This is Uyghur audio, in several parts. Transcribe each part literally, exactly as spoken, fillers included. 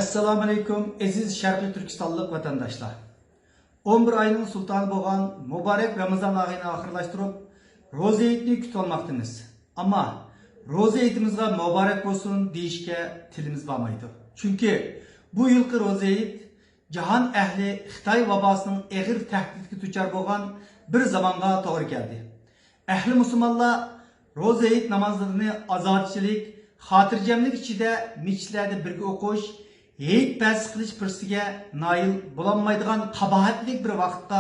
ئەسسالامۇئەلەيكۇم، ئەزىز شەرقىي تۈركىستانلىق ۋەتەنداشلار! ئون بىر ئاينىڭ سۇلتانى بولغان مۇبارەك رامىزان ئايىنى ئاخىرلاشتۇرۇپ، روزا ھېيتنى كۈتۈۋالماقتىمىز. ئەمما روزا ھېيتىمىزغا مۇبارەك بولسۇن دېيىشكە تىلىمىز بارمايدۇ. چۈنكى بۇ يىلقى روزا ھېيت جاھان ئەھلى خىتاي ۋاباسىنىڭ ئېغىر تەھدىتىگە دۇچار بولغان بىر زامانغا توغرا كەلدى. ئەھلى مۇسۇلمانلار روزا ھېيت نامازلىرىنى ئازادىچىلىك، خاتىرجەملىك ئىچىدە مەسچىتلەردە بىرگە ئوقۇش، ھېيت پەرز قىلىش پۇرسىتىگە نايىل بولالمايدىغان قاباھەتلىك بىر ۋاقىتقا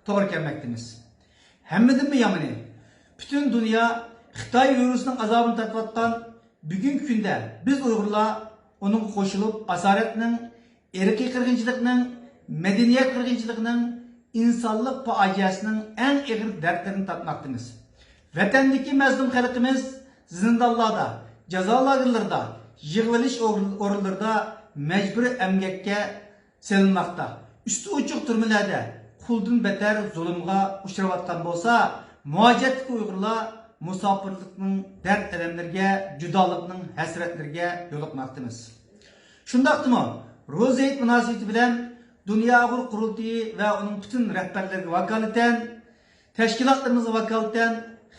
توغرا كەلمەكتىمىز. ھەممىدىنمۇ يامىنى، پۈتۈن دۇنيا خىتاي ۋىرۇسىنىڭ ئازابىنى تارتىۋاتقان بۈگۈنكى كۈندە بىز ئۇيغۇرلار ئۇنىڭغا قوشۇلۇپ، ئاسارەتنىڭ، ئىرقىي قىرغىنچىلىقنىڭ، مەدەنىيەت قىرغىنچىلىقىنىڭ، ئىنسانلىق پاجىئەسىنىڭ ئەڭ ئېغىر دەردلىرىنى تارتماقتىمىز. ۋەتەندىكى مەزلۇم خەلقىمىز زىندانلاردا، جازا لاگېرلىرىدا، يىغىۋېلىش ئور-، ئورۇنلىرىدا مەجبۇرىي ئەمگەككە سېلىنماقتا. ئۈستى ئوچۇق تۈرمىلەردە قۇلدىن بەتەر زۇلۇمغا ئۇچراۋاتقان بولسا، مۇھاجىرەتتىكى ئۇيغۇرلار مۇساپىرلىقنىڭ دەرد-ئەلەملىرىگە، جۇدالىقنىڭ ھەسرەتلىرىگە يولۇقماقتىمىز. شۇنداقتىمۇ، روزا ھېيت مۇناسىۋىتى بىلەن دۇنيا ئۇيغۇر قۇرۇلتىيى ۋە ئۇنىڭ پۈتۈن رەھبەرلىرىگە ۋاكالىتەن، تەشكىلاتلىرىمىزغا ۋاكالىتەن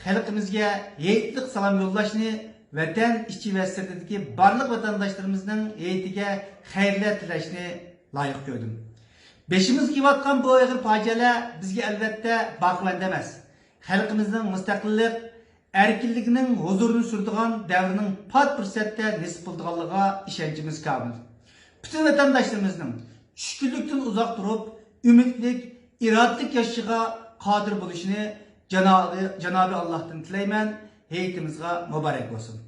خەلقىمىزگە ھېيتلىق سالام يوللاشنى، ۋەتەن ئىچى ۋە سىرتىدىكى بارلىق ۋەتەنداشلىرىمىزنىڭ ھېيتىگە خەيرلەر تىلەشنى لايىق كۆردۈم. بېشىمىزغا كېلىۋاتقان بۇ ئېغىر پاجىئەلەر بىزگە ئەلۋەتتە باقىۋەندە ئەمەس، خەلقىمىزنىڭ مۇستەقىللىق، ئەركىنلىكنىڭ ھۇزۇرىنى سۈرىدىغان دەۋرنىڭ پات پۇرسەتتە نېسىپ بولىدىغانلىقىغا ئىشەنچىمىز كامىل. پۈتۈن ۋەتەنداشلىرىمىزنىڭ چۈشكۈنلۈكتىن ئۇزاق تۇرۇپ، ئۈمىدلىك، ئىرادىلىك ياشىشىغا قادىر بولۇشىنى جانابى، جانابى ئاللاھتىن تىلەيمەن. ھېيتىمىزغا مۇبارەك بولسۇن!